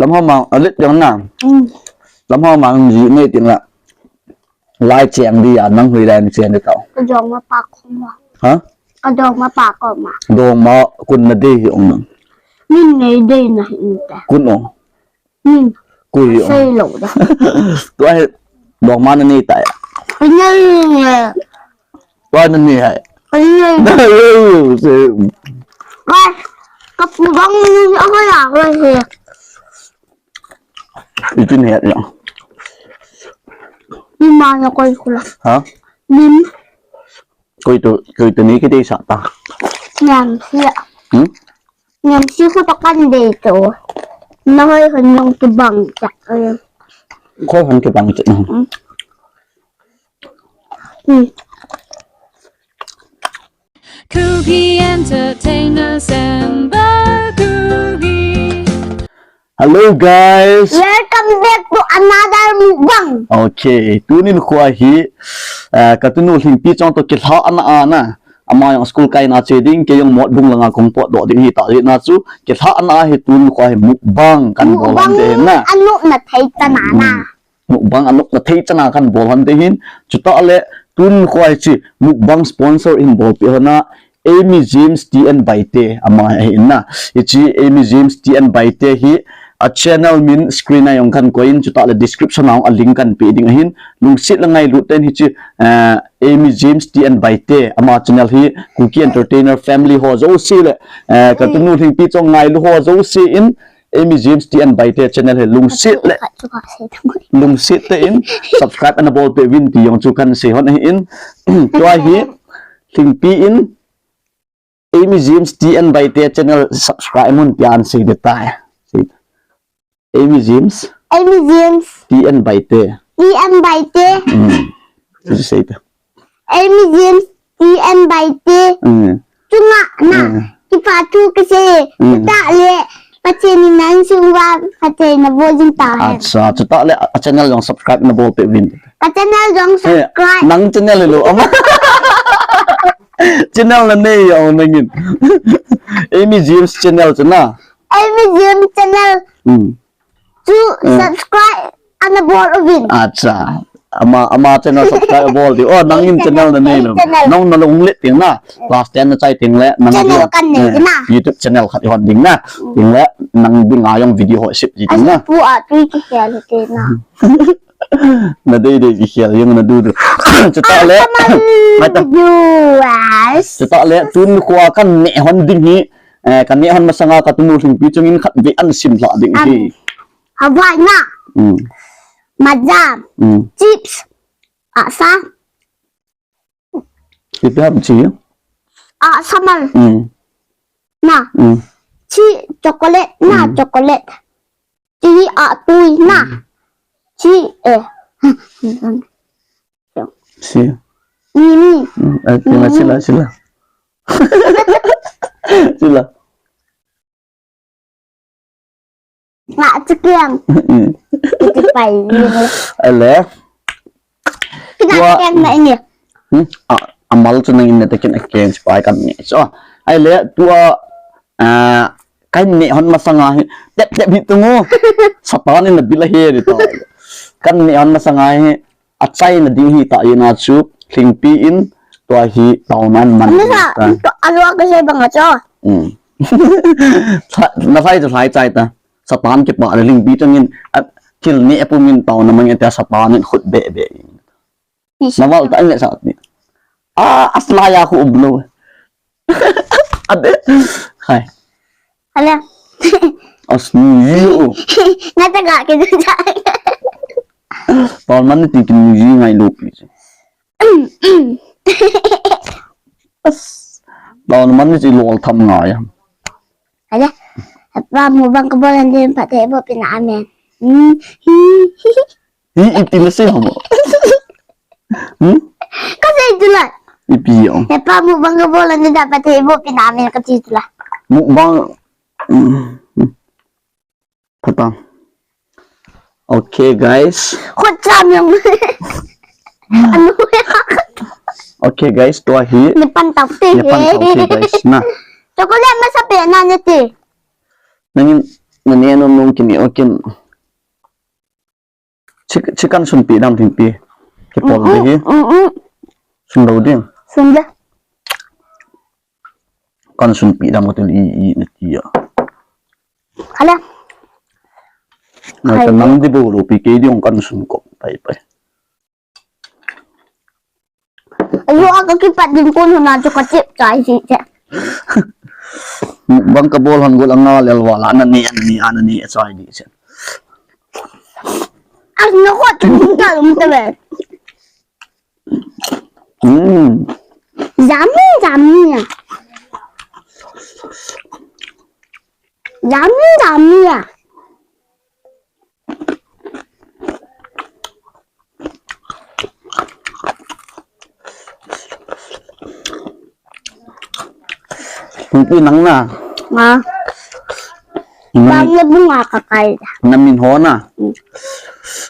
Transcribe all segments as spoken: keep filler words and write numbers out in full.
Lamhao mang, alit jong na. Hmm. Lamhao mang ji nei tin la. Lai cheng di a, nang hui lai cheng di tao. Ka jong ma pa ko ma. Ha? Ka jong ma pa ko ma. Dong ma kun na dei hi ong nang. Min nei dei na hi ta. Kun ong. Min. Kui ong. Sei lo da. Tua hi dong ma na nei ta ya. Nei. Tua na nei hai. Nei. Ka pu bang ni a ko ya ko he. Itin het ya. Ni ma na koi kula. Ha? Nim. Koi tu, koi tu ni kiti sa ta. Niam sia. Hmm? Niam sia ko ta kan de to. Na hoi hon nong tu bang ta. Koi hon tu bang ta. Hmm. Hmm. Kuki Entertainers and the Kuki. Hello guys. Welcome back to another mukbang. Okay, tunin khua hi, eh, ka tunu Lhingpi chong to kilha ana ana. Ama jong school kaina che ding, kei jong Motbung langa kong potdoh ding hi ta jeh na chu, kilha ana hi tunin khua hi mukbang kan bol hon te na. Mukbang anop na thei ta na na. Hmm. Mukbang anop na thei chana kan bol hon te hin. Chutah le tun khua hi chi mukbang sponsor in bolpeh hon a Amy James T N Baite ama hi in na. Hichi Amy James T N Baite hi a channel min screen a jong kan koi in chutah le description a jong a link kan pe ding ahin. Lungset le ngailut ten hichi, eh, Amy James T N Baite ama channel hi Kuki Entertainer family ho jouse le, eh, ka tunu Lhingpi chong ngailu ho jouse in Amy James T N Baite channel hi lungset le, lungset te in subscribe ana bolpeh uvin ti jong chu kan sei hon ahin. Tua hi Lhingpi in Amy James T N Baite channel subscribe mun pian sei de tai. Sei. Amy James. Amy James. T N Baite. T N Baite. Hmm. Chu sei ta. Amy James T N Baite. Hmm. Chunga na. Hmm. Kipa thu kasei. Hmm. Chutah le. Pathen in na insung uva phatthei na bol jing ta hen. Acha, chutah le a channel jong subscribe na bolpeh uvin. Ka channel jong subscribe. Nang channel lo ama. Channel na nei ya nangin. Amy James channel chu na. Amy James channel. Hmm. Chu subscribe ana bol uvin. Acha. Ama, ama channel subscribe bol di. Oh, nangin channel na nei lo. Nang na lung le ting na. Class ten na chai ting le. Nang channel kan nei na. YouTube channel khat hon ding na. Ting le nang ding a jong video ho sip di ting na. Pu a tui ki khel te na. Na dei dei ki khel jong na du du. Chutah le. Mai ta. Chutah le tun khua kan neh hon ding hi. Eh, ka neh hon masanga ka tunu Lhingpi chungin khatvei an sim lha ding hi. Hawai na. Hmm. Maza. Hmm. Chips. Asa. Ipi ham chi? Asa mal. Hmm. Na. Hmm. Chi chocolate na, hmm, chocolate. Chi a tui na. Hmm. Chi, eh. Si. Ni, ni. Hmm, eh, sila, sila, sila. Sila. Nga chikiang. Hmm. Iti pai ni. Ale. Kina kiang na ini. Hmm? Ah, amal chu nangin na takin a kiang chi pai kan ni. So, ale, tua, ah, kan neh hon masanga hi. Tep, tep hi tungu. Satan in na bila he ni to. Kan neh hon masanga hi. Achaina ding hi ta ina chu, Lhingpi in, tua hi taona man. Ani sa, ta. Alua ka sei bang a cho. Hmm. Sa, na sai chu sai chai ta. Satan kipa le Lhingpi chungin, a, thil neh a pumin taona mang e tia Satan in khut be be. Ni sa. Na val ta le sa ni. A, aslaya khu um lo. Ade. Hai. Hala. As nu yi o. Nga ta ga ke du cha. Tol man ti ki nu yi ngai lo pi. As. Tol man ti lol tham ngai ya. Hala. Apa mu bang ka bolan din pate bo pina amen. Hmm. Hi, iti na sei hamo. Hmm? Ka sei tu la. Ipi ong. He pa mukbang ka bol ani da pate bo pina amen ka ti tu la. Mukbang. Hmm. Pata. Okay, guys. Khut cham jong. Anu. Okay, guys, tua hi. Ni pan tau te. Ni pan tau te, guys. Na. Chocolate masa pe na ni te. Nangin Na ne nom nom kini o kin. Chi, chi kan sunpi dam thingpi. Kipol de hi. Mm, mm, mm. Sun lo ding. Sun de. Kan sunpi dam ka tu i, i, na ti a. Hala. Na ka nang di bo lo pi ke di ong kan sun ko. Pai, pai. Ayo, a ka kipat ding kon huna chu ka chip chai si che. Bang ka bol han gol anga lel wala na ni, na ni, na ni chai di che. As na ko tu ka um te be. Mm. Yummy, yummy. Yummy, yummy. Hung pi nang na. Nga. Nang bang le bunga ka kai. Na min ho na. Mm.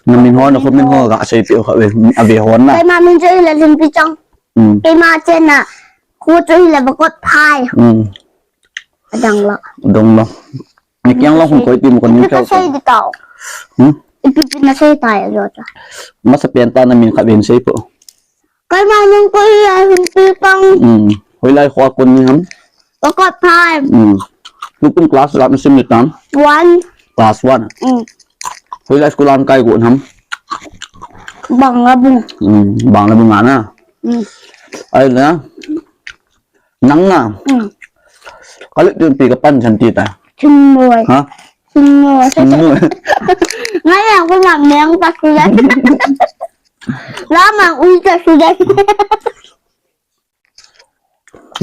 Na min ho na ko min ho ga sei pi o ka ve, a ve ho na. Kai ma min jo le lin pi chang. Mm. Kai ma che na. Ko jo le ba kot phai. Mm. Adang la. Dong la. Ni kiang la hung koi pi mo ko ni. Ipi ka sei di tao. Hmm? Ipi pi na sei tai a jo cha. Masa pen ta na min ka ven sei po. Kai ma nung ko hi a hin pi pang. Hmm. Hoilai khua kon ni ham. Ko kot phai. Hmm. Tukum class la na sim ni tam. One. Class one. Hmm. Hoilai school an kai go ham. Bang la bung. Hmm. Bang la bung ana. Hmm. Ai na. Nang na. Hmm. Ka lut ding pi ka pan chan ti ta. Thingmoi. Ha? Thingmoi. Thingmoi. Ngai a ko na meng ka su dan. La mang ui ka su dan.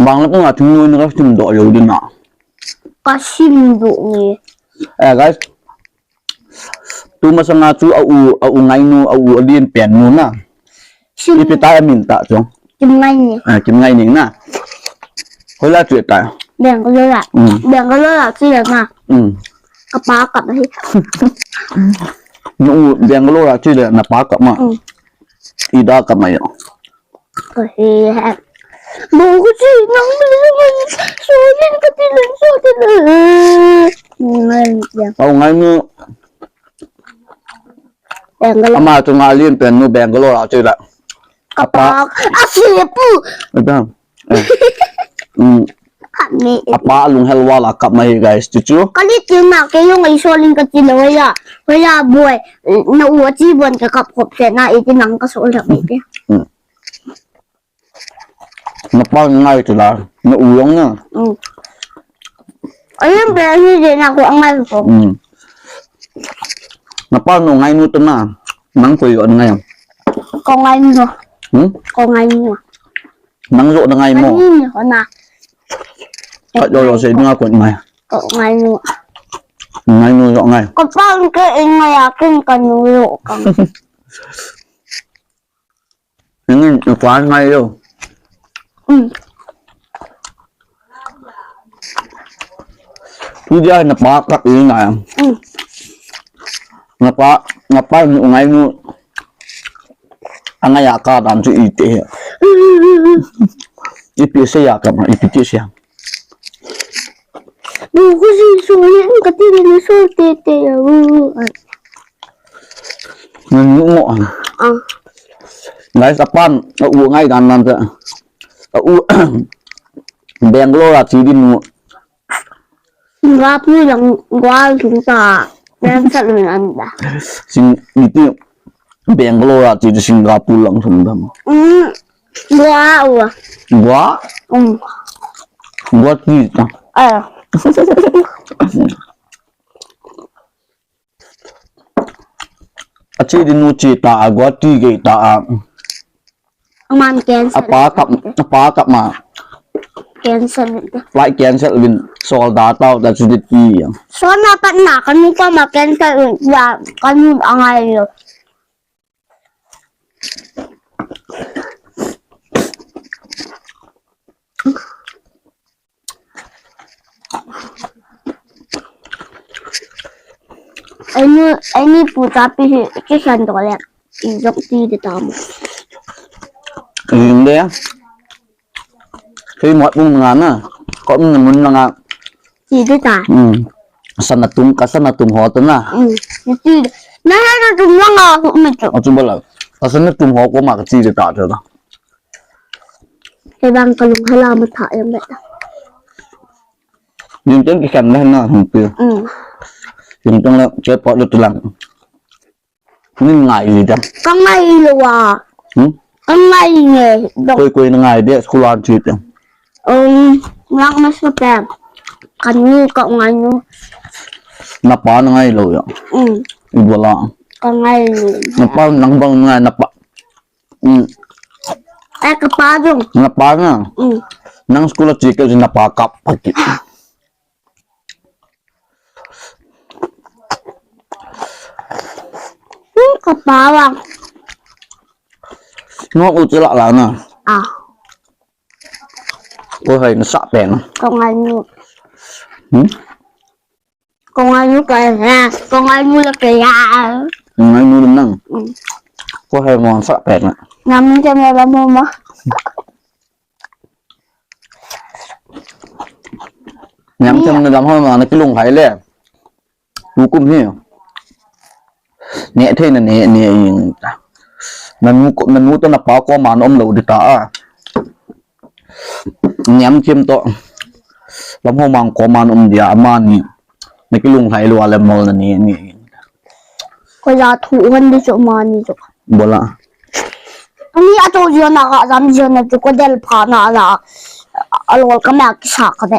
Bang la ko na thingmoi na ka sim doh yo din na. Ka sim doh ni. Eh, guys. Tu masanga chu a u, a u ngainu, a u a lien pen nu na. Sim. Ipi ta a min ta chu. Kim Ngaini. Ah, Kim Ngaini na. Hoilai chu ta. Bangalore. Mm. Bangalore chu na. Mm. Ka pa kap hi. Nu Bangalore chu na pa kap ma. Mm. Ida kap ma yo. Ko hi he. Bo ko chi nang mi so yin ka ti len so ti le. Ngai ya. Au ngai nu. Bangalore. Ama chu nga lien pen nu Bangalore a chu la. Kapa. Apa. A si pu. Ada. Eh. Mm. Kap ni. Apa lunghel wala kap mai guys chu chu. Kali ti na ke yung ai so ling ka ti lo ya. Ko ya boy. Na u chi bon ka kap kop se na i ti nang ka so la mai ti. Mm. Na pa ngai chu la, na u jong na. Mm. Ayun, pero hindi na ako ang ngai ko. Mm. Na pa no ngai nu tu na, nang ko yo ngai. Ko ngai nu. Hmm? Ko ngai nu. Nang yo na ngai mo. Ani ni ko na. Ka yo yo se nga ko ngai. Ko ngai nu. Ngai nu yo ngai. Ko pa ke ngai akin ka nu yo ka. Nin, na pa ngai lo. Mm. Tu dia na pa kap in na. Mm. Na pa, na pa nu ngai nu. Angai a ka dan chu i te. Ipi se ya ka ma, ipi ti se ya. Bu ko si su ni ka ti ni so te te ya. Ngan nu mo. Ah. Guys, apan, a u ngai dan nan ta. A u Bangalore a chi din nu. Singapore lang gwal thum ta. Nang sa lun an da. Sing, iti Bangalore a chi Singapore lang thum dam. Mm. Gua u. Gua? Um. Gua ti ta. Ah. A chi din nu chi ta, a gua ti gei ta a. Aman cancel. A pa kap, a pa kap ma. Cancel. Flight cancel vin sol da tau da chu di ti. So na pat na ka nu ka ma cancel vin ya ka nu angai lo. Aini, aini pu ta pi hi, ki san to le, i jok ti de ta mo. Inde. Khi mo pung nga na, ko mun mun nga. Ti de ta. Hmm. Sana tum, ka sana tum ho to na. Mm. Ti. Na na tum lang a hu me to. Achu bala. Ka sana tum ho ko ma ka ti de ta to. He bang ka lung hala ma tha em be. Yin ten ki kan na na hum pi. Mm. Yin ten la che pa lu tu lang. Ni ngai li da. Ka ngai lo wa. Hmm? Ka ngai nge. Dok. Koi koi na ngai de school an chi te. Um, lang ma sa pe. Kan ni ka ngai nu. Na pa na ngai lo ya. Mm. Ibola. Ka ngai lo. Na pa nang bang ngai na pa. Mm. Eh, ka pa jong. Na pa na. Mm. Nang school a chi ke na pa kap pa ki. Hmm, ka pa wa. No u chi la la na. Ah. Ko hai na sa pe na. Ka ngai nu. Hmm? Ko ngai nu ka ya. Ko ngai nu la ka ya. Ko ngai nu nang. Mm. Ko hai mo sa pe na. Nam ni ka na la mo ma. Niam chang na dam ho ma na kilung hai le. Tu kum hi. Ne thei na ne ne ing ta. Na nu ko, na nu to na pa ko man om lo di ta a. Niam chim to. Lam ho mang ko man om dia ama ni. Na kilung hai lo le mol na ne ne. Ko la thu han di chu ma ni chu. Bola. Ni a to jio na ka jam jio na chu ko del pha na la. A lol ka ma ki sa ka be.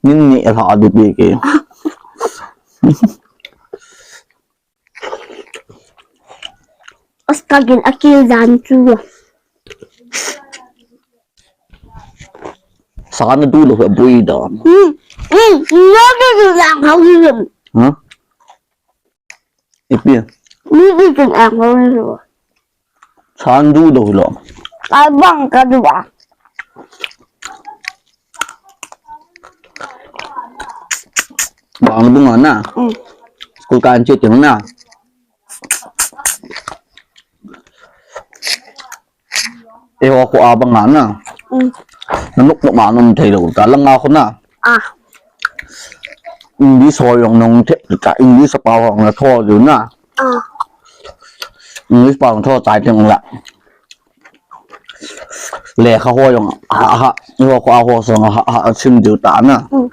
Nin ni a la du pi ke. As ka gin a kil dan chu. Sa na du lo ha bui da. Hmm. Hmm. Ni du du lang ha wi. Ha? Ipi. Ni du du lang ha wi. San du do lo. Ka bang ka du ba. Bang du nga na. Mm. School kan che ting na. E ho ko abang nga na. Mm. Na nuk nuk ma num thei lo ta lang nga ko na. Ah. English ho yong nong the ka English pa ho na tho du na. Ah. English pa tho chai ting la. Lekha ho yong ha ha ho ko ho song ha ha sim du ta na. Mm.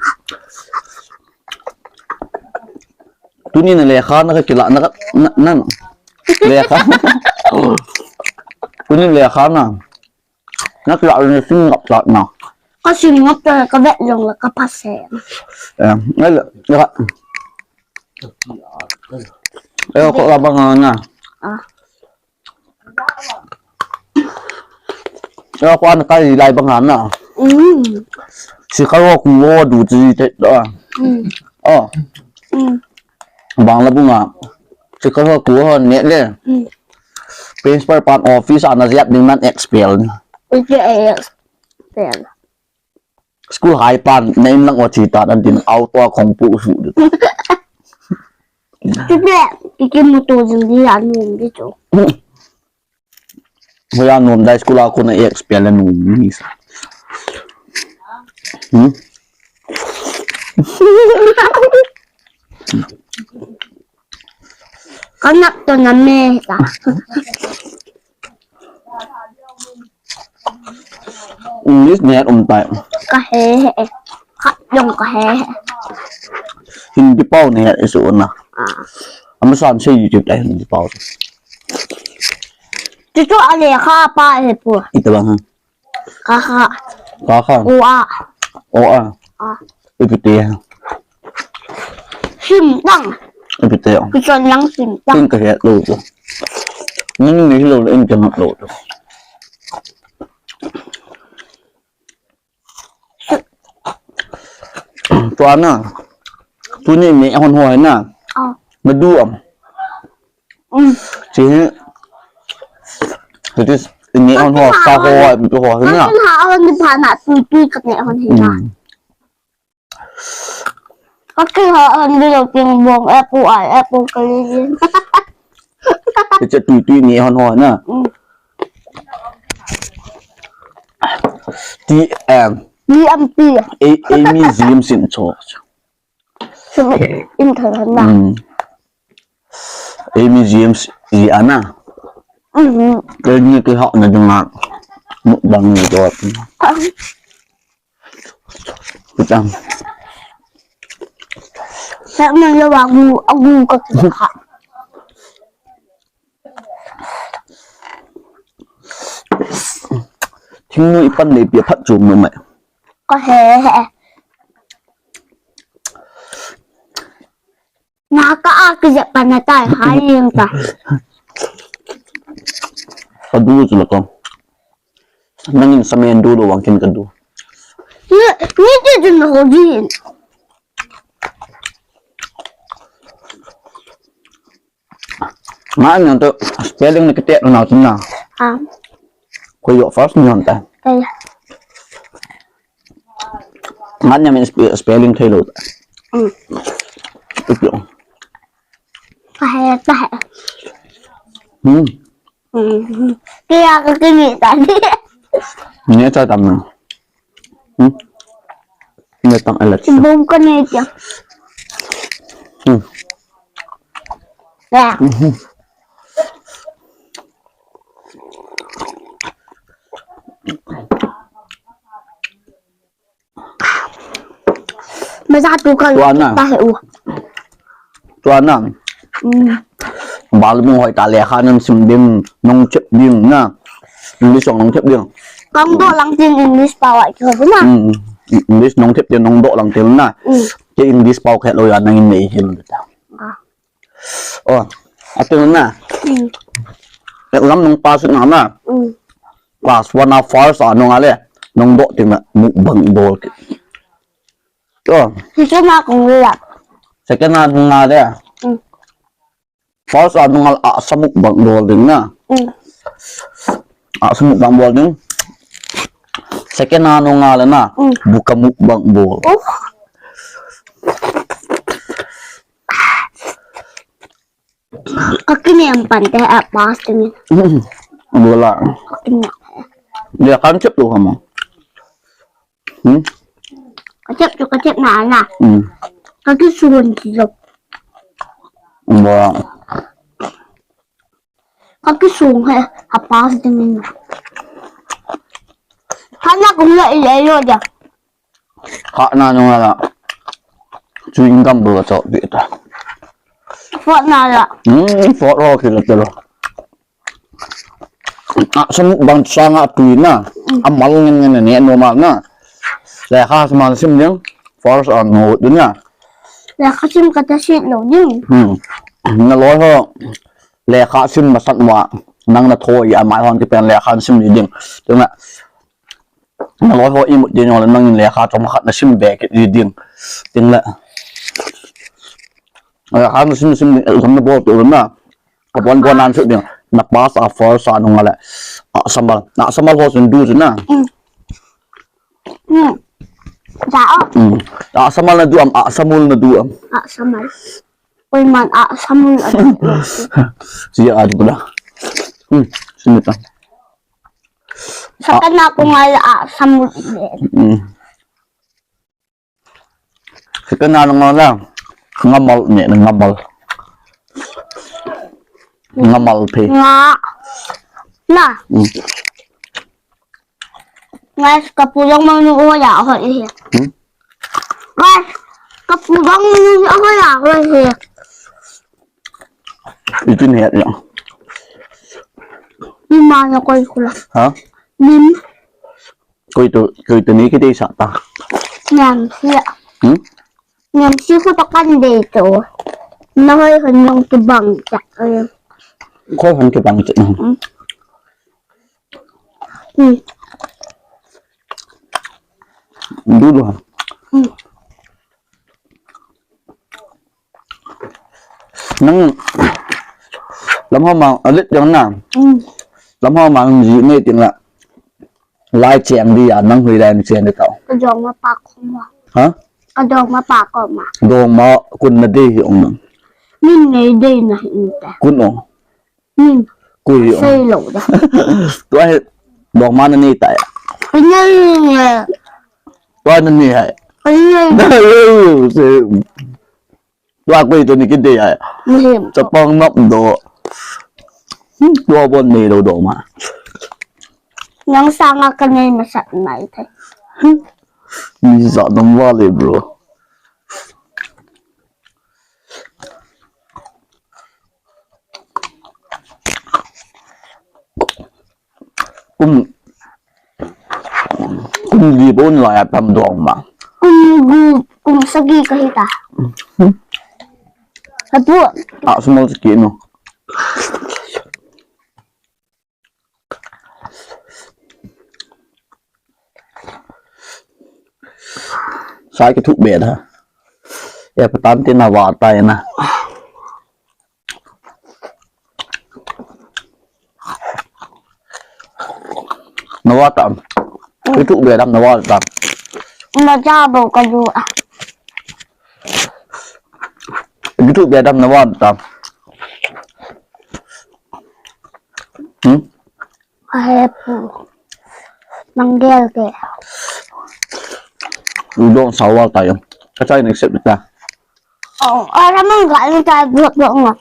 Tuni na lekha na ka kila na ka na na. Lekha. Tuni lekha na. Na kila na sim ngap ta na. Ka sim ngap ta ka vet jong la ka pass e. Eh, na la. Eh, ko la bang na. Ah. Eh, ko an kai lai bang na. Mm. Si ka ro ku wo du ji te da. Mm. Oh. Mm. Bang la bunga. Si ka ro ku ho ne le. Mm. Principal pan office ana ziat ding nan expel. Ui ke expel. School hai pan na in lang o chi ta dan tin auto a khong pu su du. Tute, kiki mutu jing di ya ni di chu. Hoya nom dai school a ko na expel la nom ni sa. Hmm? Kanak to na me ta. English ne um tai. Ka he he. Khat jong ka he he. Hindi pao ne isu na. Ah. Ama san se YouTube tai hindi pao. Titu ale kha pa he pu. Ita bang ha. Ka kha. Ka kha. O a. O a. A. Ipi te. Sim tang. Ipi te. Kichon lang sim tang. Kin ka het lo tu. Ning ni lo in ka lo tu. Tua na. Tuni mi hon ho na. Ah. Madu am. Mm. Chi hi. It is ni on ho sa ho mi ho na. Ka ha on ni pha na tui tui ka ne on hi na. Mm. Ka ke ha on ni lo ting bong apple ai apple ka li. Ti che tui tui ni on ho na. Mm. Ti em. Ni ampi. A, Amy James in cho. Sum in than na. Hmm. Amy James ji ana. Mhm. Kei ni kei hah na dinga. Mukbang ni to. Kitam. Sa man lo wa gu, agu ka kha. Thingnu i pan nei pia phat chu mu mai. Ka he he. Na ka a ki je pan na tai ha yin ta. Ka du chu la ko. Nangin samen du lo wang kin ka du. Ni, ni ti du na ho din. Nga nang to spelling na kete na na. Ah. Ko yo first ni ta. Kaya. Nga nya min spe-, spelling thei lo. Mm. Ito. Kahe, kahe. Hmm. Hmm. Kaya ka kini tadi. Ni ta tam na. Hmm. Ni tang alat. Bom ka ni tia. Hmm. Ya. Hmm. Maza tu ka. Tua na. Ta he u. Tua na. Mm. Bal mong hoi ta lekha nang sim ding, nong chep ding na. English nong chep ding. Kang do lang tin English pa wa ki ho na. Mm. English nong chep ding, nong do lang tin na. Mm. Ke English pa khe lo ya nang in nei hil ta. Ah. Oh, atu na. Mm. Exam nung pass na na. Mm. Class one a first a nung ale. Nung do ting na mukbang bol ki. Oh. Second a kung le. Second a nung ale. Mm. First a nung al a sa mukbang bol ding na. Mm. A sa mukbang bol ding. Second a nung ale na. Mm. Buka mukbang bol. Oh. Ka kinem pan te a pass te ni. Bola. Ka kinem. Dia kan chep tu hamo. Hmm? Ka chep tu ka chep na na. Hmm. Ka kisun ki lo. Bola. Ka kisun he a pass te ni. Hana kum la ile yo dia. Kha na nung la. Chewing gum bol ka chop pi ta. Fot na la. Hmm, fot ho ki la te lo. A, sa mukbang sanga tui na. Mm. A mal ngen ngen ne normal na. Lekha sa mal sim ding. First a nung du na. Lekha sim ka ta sit lo ding. Hmm. Na loi ho. Lekha sim masat mo. Nang na thoi a mai hon ki pen lekha sim ni ding. Tung na. Na loi ho imut ding jong le nangin lekha chom khat na sim be kit ding. Ting le. Lekha na sim, sim ding, exam na bol tu na. Ka bon bon nan su ding. Na pass a first a nung le. A samal. Na samal ho sun du chu na. Mm. Mm. Ja o. Mm. A samal na du am, a samul na du am. A samal. Oi man a samul a. Si a du na. Mm. Sini ta. Sakana ko nga la a samul. Mm. Sakana nga la. Ngamal ni, ngamal. Ngamal phe. Nga. Na. Mm. Guys, kapulong mang nung oya ho ihi. Hmm? Guys, kapulong mang nung oya ho ihi. Itin het ya. Ni ma na koi kula. Ha? Nim. Koi tu, koi tu ni kiti sa ta. Nyam siya. Hmm? Nyam siya ko ta kan de to. Na hoi hon nung tu bang ta. Koi hon tu bang ta. Hmm. Hmm. Du du ha. Hmm. Nang lam ho ma alit jong na. Hmm. Lam ho ma ji nei ting la. Lai cheng di a nang hui lai cheng di tao. Ka jong ma pa ko ma. Ha? Ka jong ma pa ko ma. Jong ma kun na di hi ong nang. Min nei dei na hi ta. Kun ong. Hmm. Kui. Sei lo da. Tua he dong ma na nei tai. Nei. Tua na ni hai. Ai, ai. Na lo se. Tua koi to ni kidei hai. Mahim. Chapang nap do. Tua bon nei lo do ma. Nang sanga ka nei masat mai thei. Mi sa dam vale, bro. Kum, kum li bon la ya tam dong ma. Kum gu, kum sagi ka hita. Apu. Ah, small skin no. Sai kithuk be da. Ya patan te na va ta na. Na va ta. Kithuk be da na va ta. Na ja bo ka du. Kithuk be da na va ta. Hmm? Ahepu. Manggel ke. Udon sawa tayo. Kachai next step ta. Oh, ara mangga ni tayo buat buat nga.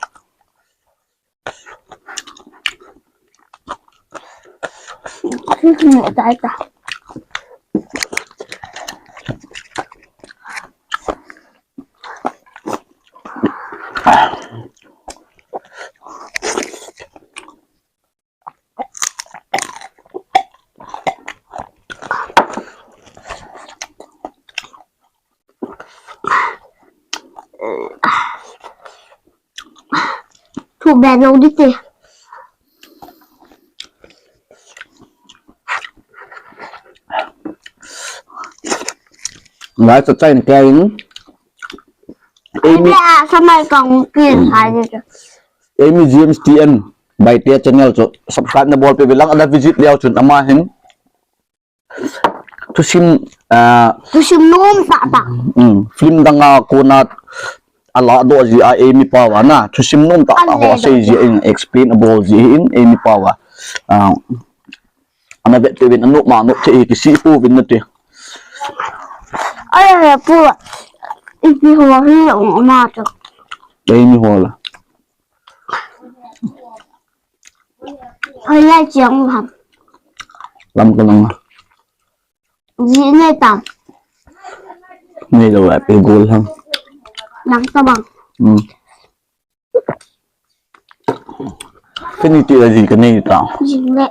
Tayo ta. Thu be lo di te. Lai sa chai na kya in. Amy. Amy a sa mai kong kin hai di te. Amy James T N Baite channel chu subscribe na bol pe ve lang, ala visit leo chun ama hin. Thusim, ah, thusim nom tah tah. Um, film dang a kona ala doh ji a Amy pao a na. Thusim nom tah tah ho asei ji in, explain abol ji in Amy pao a. Ah, ana vet te vin, anop ma nop thei hi kisei pouvin nate. Ai, ai, pu. Ipi ho hi um ma chu. Amy ho la. Ai, lai chiang u ham. Lam ka lang. Ji nei tam. Nei lo la pe gol ham. Lang ta bang. Hmm. Kani ti la ji ka nei ta. Ji le.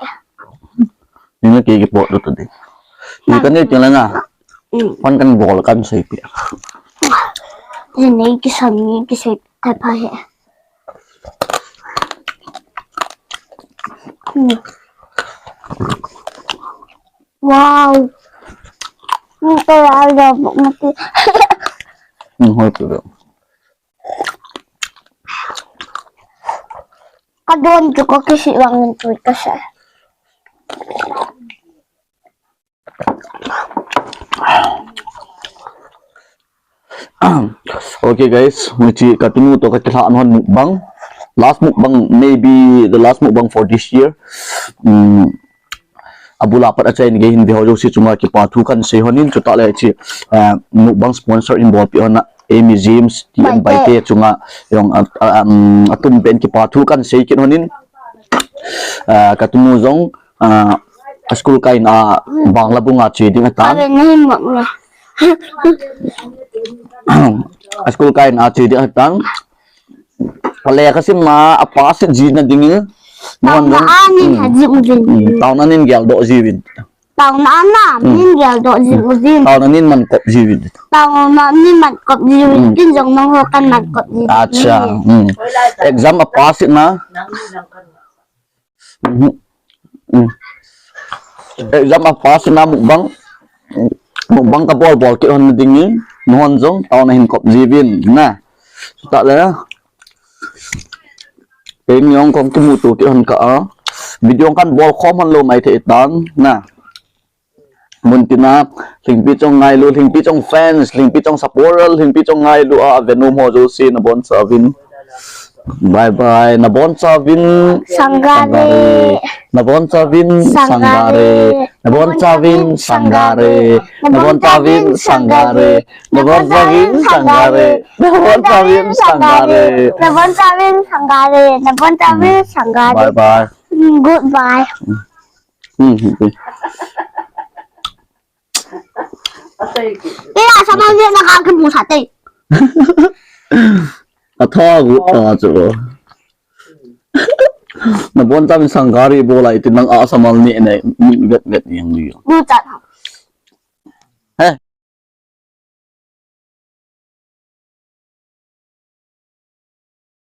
Ni na ke ke po to to di. Ji ka nei ti la na. Hmm. Pan kan bol kan sei pi. Ji nei ki san ni ki sei ka pa he. Hmm. Wow. Ni to ya lo mati. Hmm, hoi tu. Ka don chu ko kisi wang tu ka sa. Okay guys, mi chi ka tunu to ka kila an hon mukbang. Last mukbang, maybe the last mukbang for this year. Um, abula pat achai ni gei hin ve ho jouse chunga kipa thu kan sei hon in, chuta le chi, ah, mukbang sponsor in bol pi hon a Amy James T M Baite. Baite chunga jong, ah, ah, um, atum pen kipa thu kan sei kit hon in. Ah, ka tunu jong, ah, a school kai na Bangla bunga che ding atan. Ka ve nei mok na. A school kai na che ding atan. Lekha sim ma a pass ji na ding in. Taona anin ha ji u vin. Hmm, taona nin gel doh ji vin. Taona ana, hmm, nin gel doh ji u vin. Taona nin man kop ji vin. Taona nin man kop ji vin. Hmm. Kin jong nang ho kan man kop ji vin. Acha. Hmm. Exam a pass na. Mhm. Hmm. Exam a pass na mukbang. Mukbang ka bol bol kit hon ding in. Nahon jong taona hin kop ji vin na. Chuta le. Kei ni ong kong kimuto kit hon ka a. Video kan bol khom hon lou mai thei tan na. Mun tina, Lhingpi Chong ngailu, Lhingpi Chong fans, Lhingpi Chong supporter, Lhingpi Chong ngailu a, a ve nom ho jouse nabon chauvin. Bye bye. Nabonchauvin Sangare. Nabonchauvin Sangare. Nabonchauvin Sangare. Nabonchauvin Sangare. Nabonchauvin Sangare. Nabonchauvin Sangare. Nabonchauvin Sangare. Nabonchauvin Sangare. Bye bye. Goodbye. Hmm, hmm, hmm. Ila sama ni na ka kimu sa te. Atha gu ta chu. Nabonchauvin Sangare bol a iti nang a samal ni ne, ni vet vet yang ni. Gu ta.